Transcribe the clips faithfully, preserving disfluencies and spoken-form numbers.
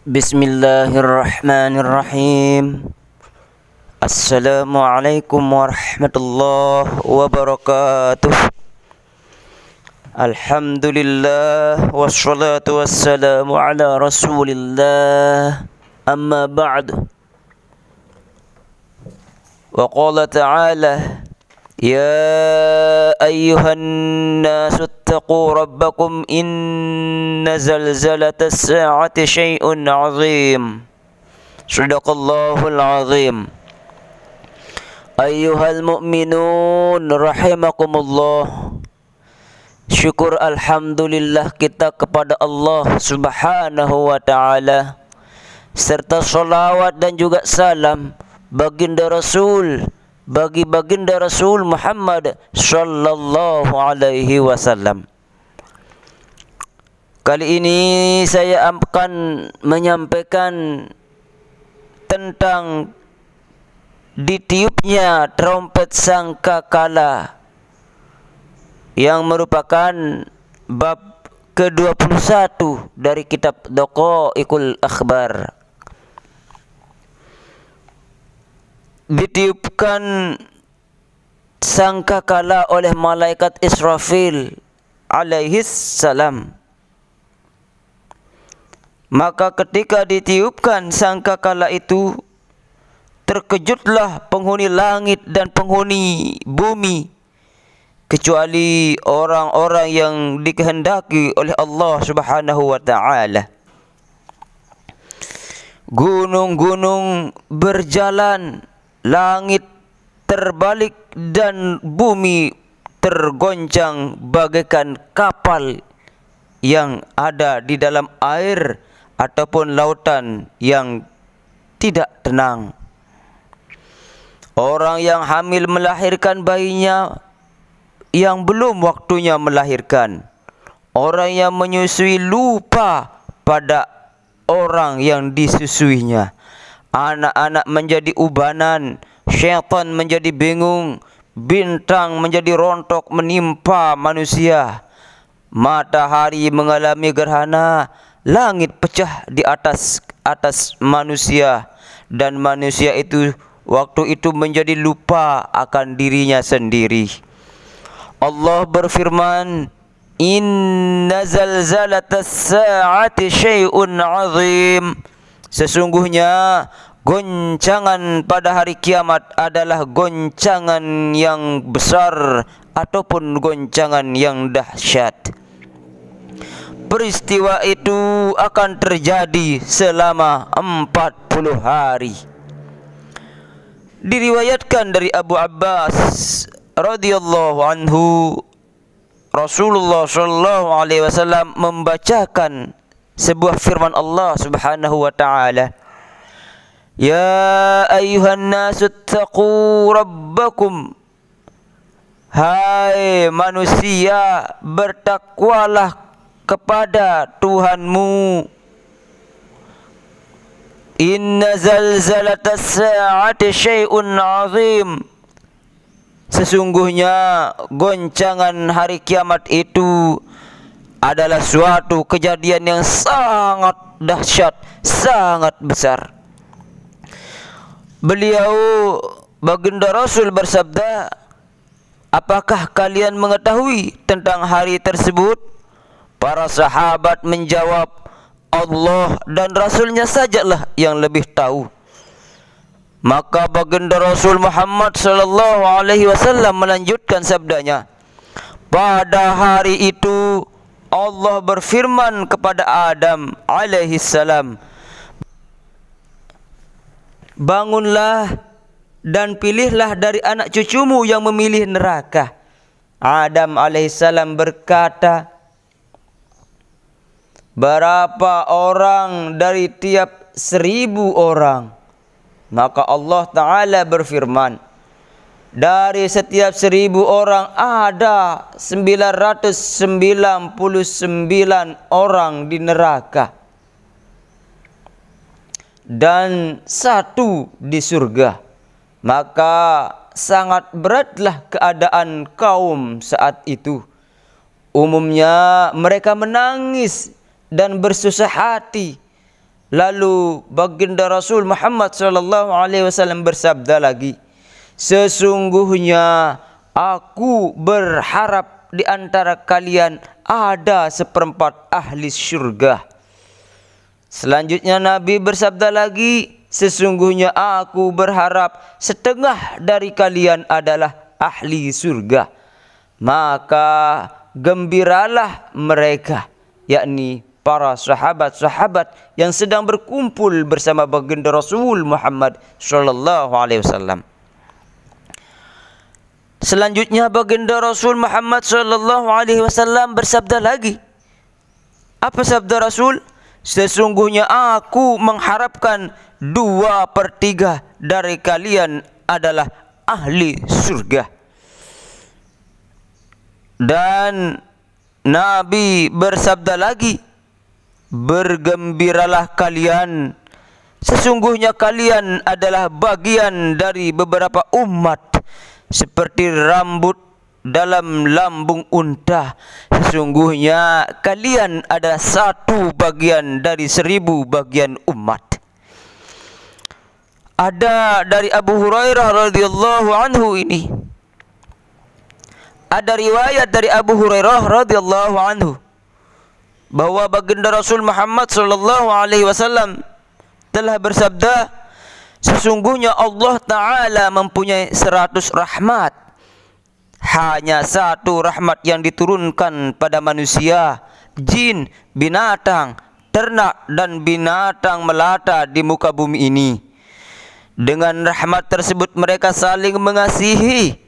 بسم الله الرحمن الرحيم. السلام عليكم ورحمة الله وبركاته. الحمد لله والصلاة والسلام على رسول الله. أما بعد. وقال تعالى: يا أيها الناس اتقوا ربكم إن زلزلة الساعة شيء عظيم. صدق الله العظيم. أيها المؤمنون رحمكم الله. Syukur alhamdulillah kita kepada Allah Subhanahu wa Ta'ala, serta salawat dan juga salam baginda Rasul, bagi baginda Rasul Muhammad sallallahu alaihi wasallam. Kali ini saya akan menyampaikan tentang ditiupnya trompet sangkakala, yang merupakan bab kedua puluh satu dari kitab Daqaiqul Akhbar. Ditiupkan sangkakala oleh malaikat Israfil alaihissalam. Maka ketika ditiupkan sangkakala itu, terkejutlah penghuni langit dan penghuni bumi, kecuali orang-orang yang dikehendaki oleh Allah Subhanahu wa Ta'ala. Gunung-gunung berjalan, langit terbalik, dan bumi tergoncang bagaikan kapal yang ada di dalam air ataupun lautan yang tidak tenang. Orang yang hamil melahirkan bayinya yang belum waktunya melahirkan. Orang yang menyusui lupa pada orang yang disusuinya. Anak-anak menjadi ubanan, syaitan menjadi bingung, bintang menjadi rontok menimpa manusia. Matahari mengalami gerhana, langit pecah di atas atas manusia, dan manusia itu waktu itu menjadi lupa akan dirinya sendiri. Allah berfirman, "Inna zalzalatas sa'ati syai'un azim." Sesungguhnya goncangan pada hari kiamat adalah goncangan yang besar ataupun goncangan yang dahsyat. Peristiwa itu akan terjadi selama empat puluh hari. Diriwayatkan dari Abu Abbas radhiyallahu anhu, Rasulullah sallallahu alaihi wasallam membacakan sebuah firman Allah Subhanahu wa taala, "Ya ayyuhan nasu taqu rabbakum." Hai manusia, bertakwalah kepada Tuhanmu. "Inna zalzalatas sa'ati syai'un azim." Sesungguhnya goncangan hari kiamat itu adalah suatu kejadian yang sangat dahsyat, sangat besar. Beliau, Baginda Rasul, bersabda, "Apakah kalian mengetahui tentang hari tersebut?" Para sahabat menjawab, "Allah dan Rasulnya sajalah yang lebih tahu." Maka Baginda Rasul Muhammad sallallahu alaihi wasallam melanjutkan sabdanya, "Pada hari itu Allah berfirman kepada Adam alaihissalam, 'Bangunlah dan pilihlah dari anak cucumu yang memilih neraka.'" Adam alaihissalam berkata, "Berapa orang dari tiap seribu orang?" Maka Allah Ta'ala berfirman, "Dari setiap seribu orang ada sembilan ratus sembilan puluh sembilan orang di neraka dan satu di surga." Maka sangat beratlah keadaan kaum saat itu. Umumnya mereka menangis dan bersusah hati. Lalu Baginda Rasul Muhammad sallallahu alaihi wasallam bersabda lagi, "Sesungguhnya aku berharap di antara kalian ada seperempat ahli surga." Selanjutnya Nabi bersabda lagi, "Sesungguhnya aku berharap setengah dari kalian adalah ahli surga." Maka gembiralah mereka, yakni para sahabat-sahabat yang sedang berkumpul bersama Baginda Rasul Muhammad sallallahu alaihi wasallam. Selanjutnya Baginda Rasul Muhammad sallallahu alaihi wasallam bersabda lagi. Apa sabda Rasul? "Sesungguhnya aku mengharapkan dua per tiga dari kalian adalah ahli surga." Dan Nabi bersabda lagi, "Bergembiralah kalian, sesungguhnya kalian adalah bagian dari beberapa umat, seperti rambut dalam lambung unta. Sesungguhnya kalian adalah satu bagian dari seribu bagian umat." Ada dari Abu Hurairah radhiyallahu anhu ini. Ada riwayat dari Abu Hurairah radhiyallahu anhu bahwa Baginda Rasul Muhammad sallallahu alaihi wasallam telah bersabda, "Sesungguhnya Allah Ta'ala mempunyai seratus rahmat. Hanya satu rahmat yang diturunkan pada manusia, jin, binatang, ternak, dan binatang melata di muka bumi ini. Dengan rahmat tersebut mereka saling mengasihi.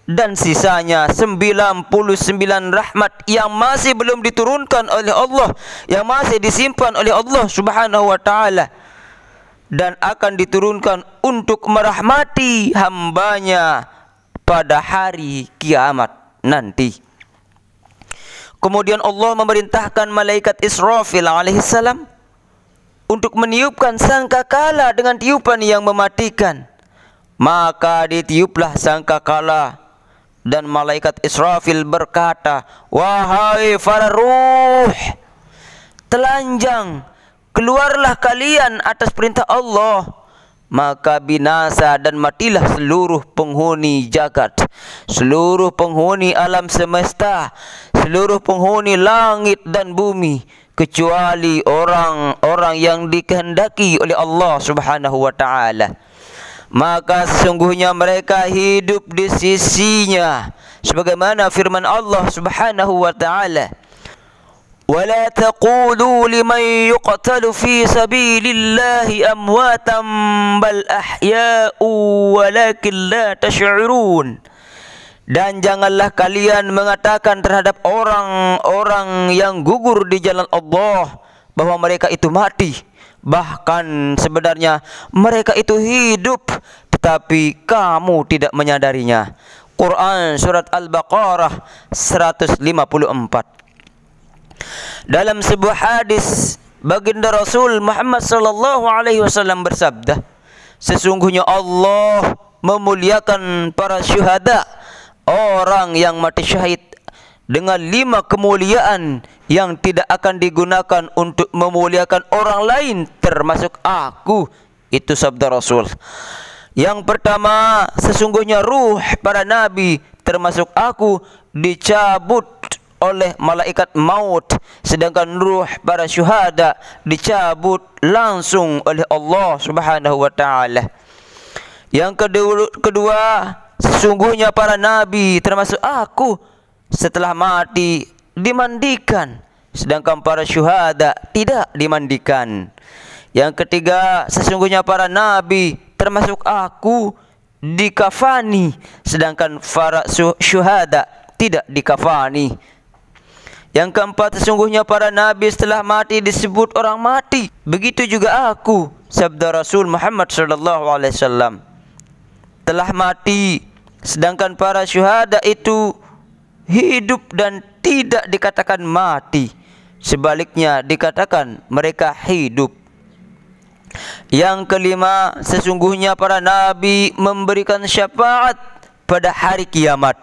Dan sisanya sembilan puluh sembilan rahmat yang masih belum diturunkan oleh Allah, yang masih disimpan oleh Allah Subhanahu wa Ta'ala, dan akan diturunkan untuk merahmati hambanya pada hari kiamat nanti." Kemudian Allah memerintahkan malaikat Israfil alaihissalam untuk meniupkan sangkakala dengan tiupan yang mematikan. Maka ditiuplah sangkakala, dan malaikat Israfil berkata, "Wahai para ruh, telanjang, keluarlah kalian atas perintah Allah." Maka binasa dan matilah seluruh penghuni jagat, seluruh penghuni alam semesta, seluruh penghuni langit dan bumi, kecuali orang-orang yang dikehendaki oleh Allah Subhanahu wa Ta'ala. Maka sesungguhnya mereka hidup di sisinya, sebagaimana firman Allah Subhanahu wa Ta'ala, "Wa la taqulu liman yuqtalu fi sabilillahi amwatan bal ahya'u walakin la tash'urun." Dan janganlah kalian mengatakan terhadap orang-orang yang gugur di jalan Allah bahwa mereka itu mati. Bahkan sebenarnya mereka itu hidup, tetapi kamu tidak menyadarinya. Quran surat Al-Baqarah seratus lima puluh empat. Dalam sebuah hadis, Baginda Rasul Muhammad sallallahu alaihi wasallam bersabda, "Sesungguhnya Allah memuliakan para syuhada, orang yang mati syahid, dengan lima kemuliaan yang tidak akan digunakan untuk memuliakan orang lain, termasuk aku." Itu sabda Rasul. Yang pertama, sesungguhnya ruh para nabi, termasuk aku, dicabut oleh malaikat maut, sedangkan ruh para syuhada dicabut langsung oleh Allah Subhanahu wa Ta'ala. Yang kedua, kedua, sesungguhnya para nabi, termasuk aku, setelah mati dimandikan, sedangkan para syuhada tidak dimandikan. Yang ketiga, sesungguhnya para nabi, termasuk aku, dikafani, sedangkan para su-, syuhada tidak dikafani. Yang keempat, sesungguhnya para nabi setelah mati disebut orang mati. Begitu juga aku, sabda Rasul Muhammad sallallahu alaihi wasallam, telah mati, sedangkan para syuhada itu hidup dan tidak dikatakan mati. Sebaliknya, dikatakan mereka hidup. Yang kelima, sesungguhnya para nabi memberikan syafaat pada hari kiamat.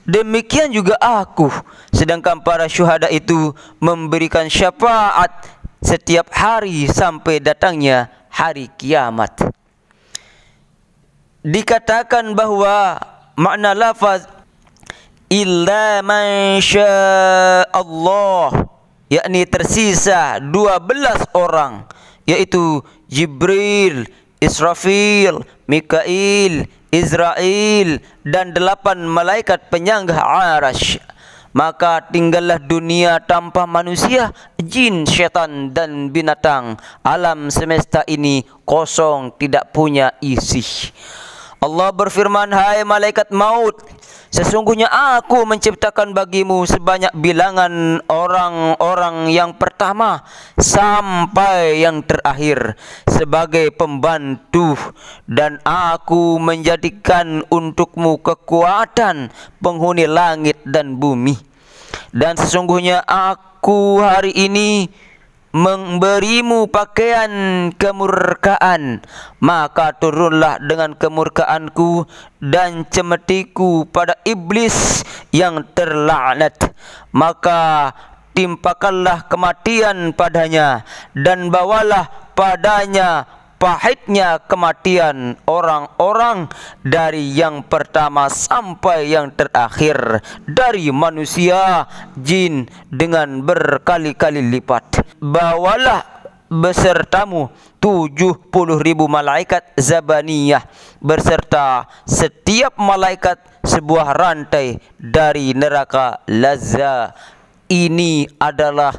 Demikian juga aku, sedangkan para syuhada itu memberikan syafaat setiap hari sampai datangnya hari kiamat. Dikatakan bahwa makna lafaz "illa man sya Allah", yakni tersisa dua belas orang, yaitu Jibril, Israfil, Mikail, Izrail, dan delapan malaikat penyangga Arasy. Maka tinggallah dunia tanpa manusia, jin, setan, dan binatang. Alam semesta ini kosong, tidak punya isi. Allah berfirman, "Hai malaikat maut, sesungguhnya Aku menciptakan bagimu sebanyak bilangan orang-orang yang pertama sampai yang terakhir sebagai pembantu, dan Aku menjadikan untukmu kekuatan penghuni langit dan bumi. Dan sesungguhnya Aku hari ini memberimu pakaian kemurkaan, maka turunlah dengan kemurkaanku dan cemetiku pada iblis yang terlaknat. Maka timpakanlah kematian padanya, dan bawalah padanya pahitnya kematian orang-orang dari yang pertama sampai yang terakhir, dari manusia, jin, dengan berkali-kali lipat. Bawalah besertamu tujuh puluh ribu malaikat zabaniyah, beserta setiap malaikat sebuah rantai dari neraka Lazza." Ini adalah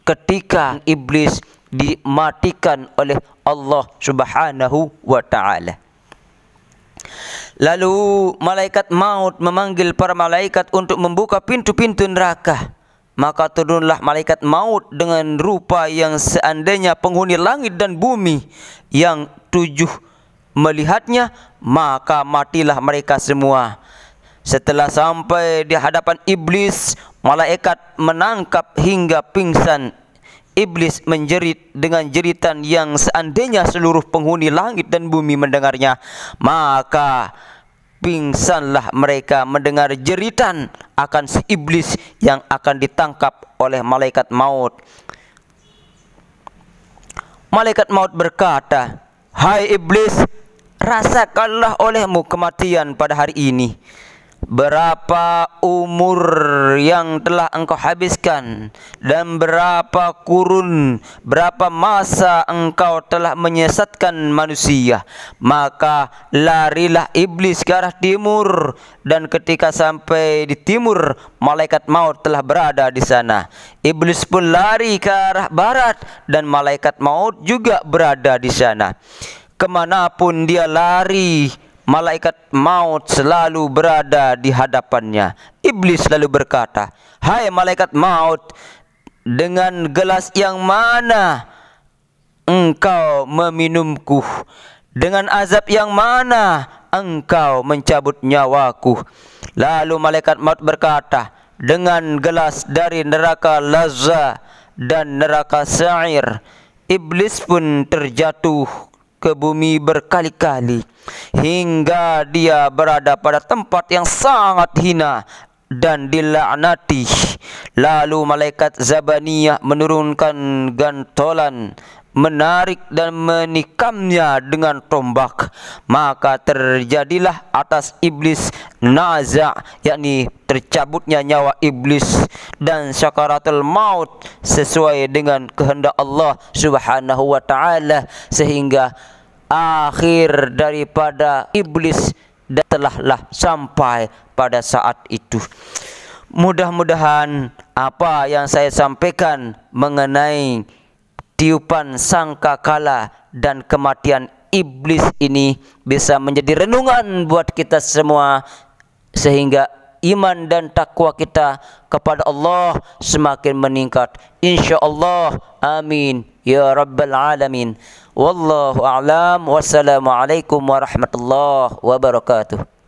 ketika iblis dimatikan oleh Allah Subhanahu wa Ta'ala. Lalu malaikat maut memanggil para malaikat untuk membuka pintu-pintu neraka. Maka turunlah malaikat maut dengan rupa yang seandainya penghuni langit dan bumi yang tujuh melihatnya, maka matilah mereka semua. Setelah sampai di hadapan iblis, malaikat menangkap hingga pingsan. Iblis menjerit dengan jeritan yang seandainya seluruh penghuni langit dan bumi mendengarnya, maka pingsanlah mereka mendengar jeritan akan si iblis yang akan ditangkap oleh malaikat maut. Malaikat maut berkata, "Hai iblis, rasakanlah olehmu kematian pada hari ini. Berapa umur yang telah engkau habiskan, dan berapa kurun, berapa masa engkau telah menyesatkan manusia. Maka larilah iblis ke arah timur, dan ketika sampai di timur, malaikat maut telah berada di sana. Iblis pun lari ke arah barat, dan malaikat maut juga berada di sana. Kemanapun dia lari, malaikat maut selalu berada di hadapannya." Iblis lalu berkata, "Hai malaikat maut, dengan gelas yang mana engkau meminumku? Dengan azab yang mana engkau mencabut nyawaku?" Lalu malaikat maut berkata, "Dengan gelas dari neraka Lazza dan neraka Sa'ir." Iblis pun terjatuh ke bumi berkali-kali, hingga dia berada pada tempat yang sangat hina dan dilaknati. Lalu malaikat Zabaniyah menurunkan gantolan, menarik dan menikamnya dengan tombak. Maka terjadilah atas iblis naza, yakni tercabutnya nyawa iblis, dan sakaratul maut sesuai dengan kehendak Allah Subhanahu wa Ta'ala, sehingga akhir daripada iblis dan telahlah sampai pada saat itu. Mudah-mudahan apa yang saya sampaikan mengenai tiupan sangkakala dan kematian iblis ini bisa menjadi renungan buat kita semua, sehingga iman dan takwa kita kepada Allah semakin meningkat. Insya Allah. Amin ya rabbal alamin. Wallahu a'lam. Wassalamualaikum warahmatullahi wabarakatuh.